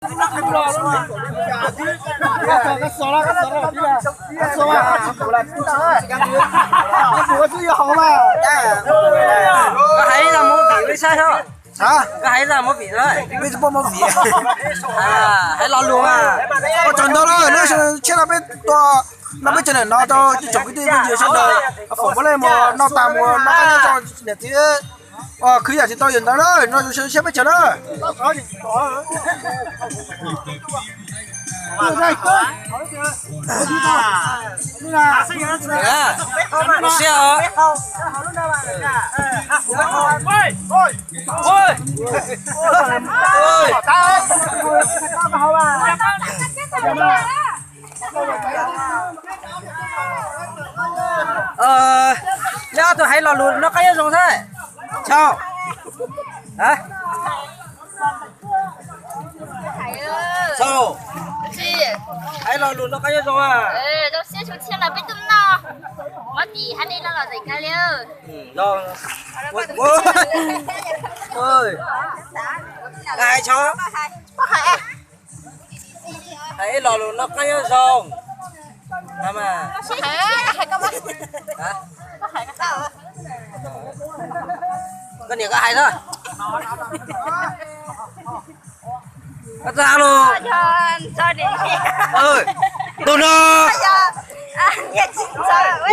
Koj hais zaj movie li saib os. Koj hais zaj movie os. Peb tsis paub movie. Hais lo lus mas. Ua tsaug ntau lawm, nyob tshiab no peb tua, no peb tsev neeg no rau cov kwv tij phooj ywg sawv daws foom pov lej mus noj tas mus noj qab nyob zoo niam txiv, khwv yam tsis tau yam ntawd na, no zoo siab peb tsev na. Nyob tus hais lo lus noj qab nyob zoo xwb. Tsaug. Tsaug. Hais lo lus noj qab nyob zoo. Zoo siab tshua tshia los peb tuaj noj mov tim hab nej no los zeem kawg li. Hais tso. Hais lo lus noj qab nyob zoo. Koj niam koj hais xwb. Koj txawj hais lus. Tus no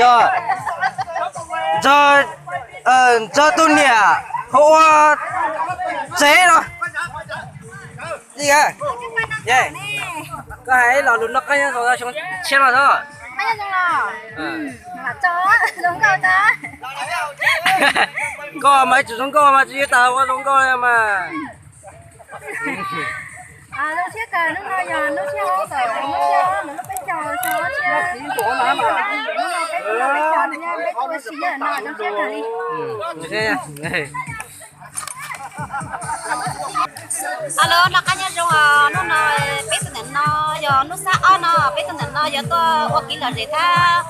yog Ntxawg tus niam hu ua Tsev no. Koj hais lo lus noj qab nyob zoo rau xyoo tshiab no xwb. Nkauj mas ib txwm zoo nkauj mas tsis yuav tas ua zoo nkauj li mas. Zoo siab kawg, hnub no yog hnub thib ob tawm hnub thib ob ntawm lub peb caug xyoo ob txhiab, hnub no peb tuaj noj peb caug thiab peb tuaj ua si nyob no zoo siab kawg li. Los noj qab nyob zoo os, hnub no peb tuaj ntawm no yog hnub thib ob no, peb tuaj ntawm no yog tuaj ua kev lom zem thiab.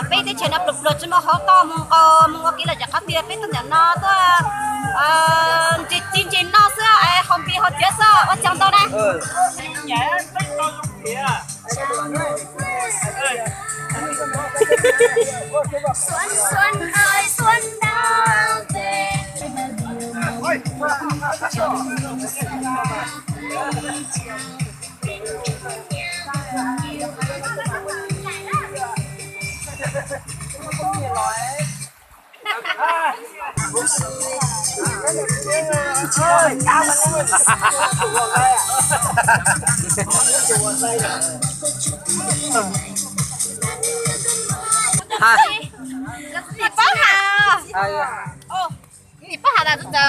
Peb teb chaws no pluas pluas tsis muaj hauv toj mus nqos mus ua kev lom zem qhov twg, peb tuaj ntawm no tuaj ntsis txiv ntsis no xwb, haus npias haus txiav xwb, ua tsaug ntau na. Tim pab has, tim pab has tas tus tawv.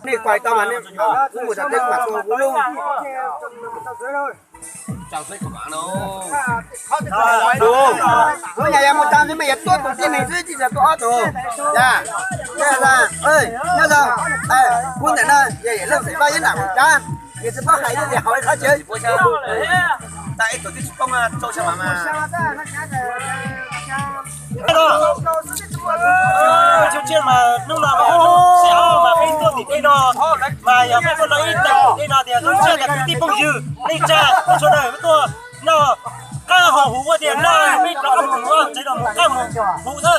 Nej kuaj tau mas nej kuv mus tas teb kuv mam tua kuv lub. Kuv nyam yog mus tas ntxwv mas yog tuaj tus tib neeg xwb tsis yog tuaj ob tug. Yog, nyob zoo, kuv ntawm no yog leej xeem Vaj Yeb Nam Hum Cab, nws tsis paub hais thiab tias hauv qhov chaw. Hnub no mas peb tuaj tim tej no mas yog peb tuaj noj ib teg tim tej no tias zoo siab tas kwv tij phooj ywg neej tsa sawv daws tuaj noj qab haus huv ua tias noj peb rov qab mus ua tsev no mus qab mus huv xwb.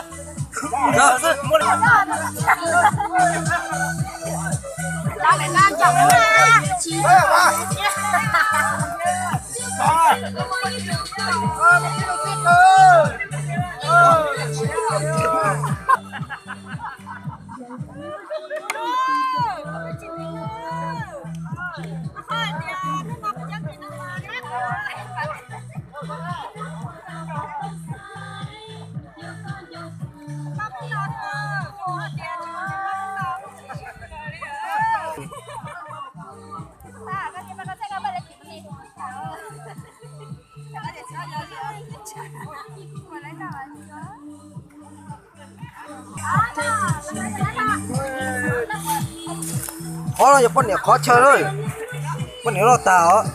Qhov no yog poj niam qhov chaw na, poj niam loj tas os.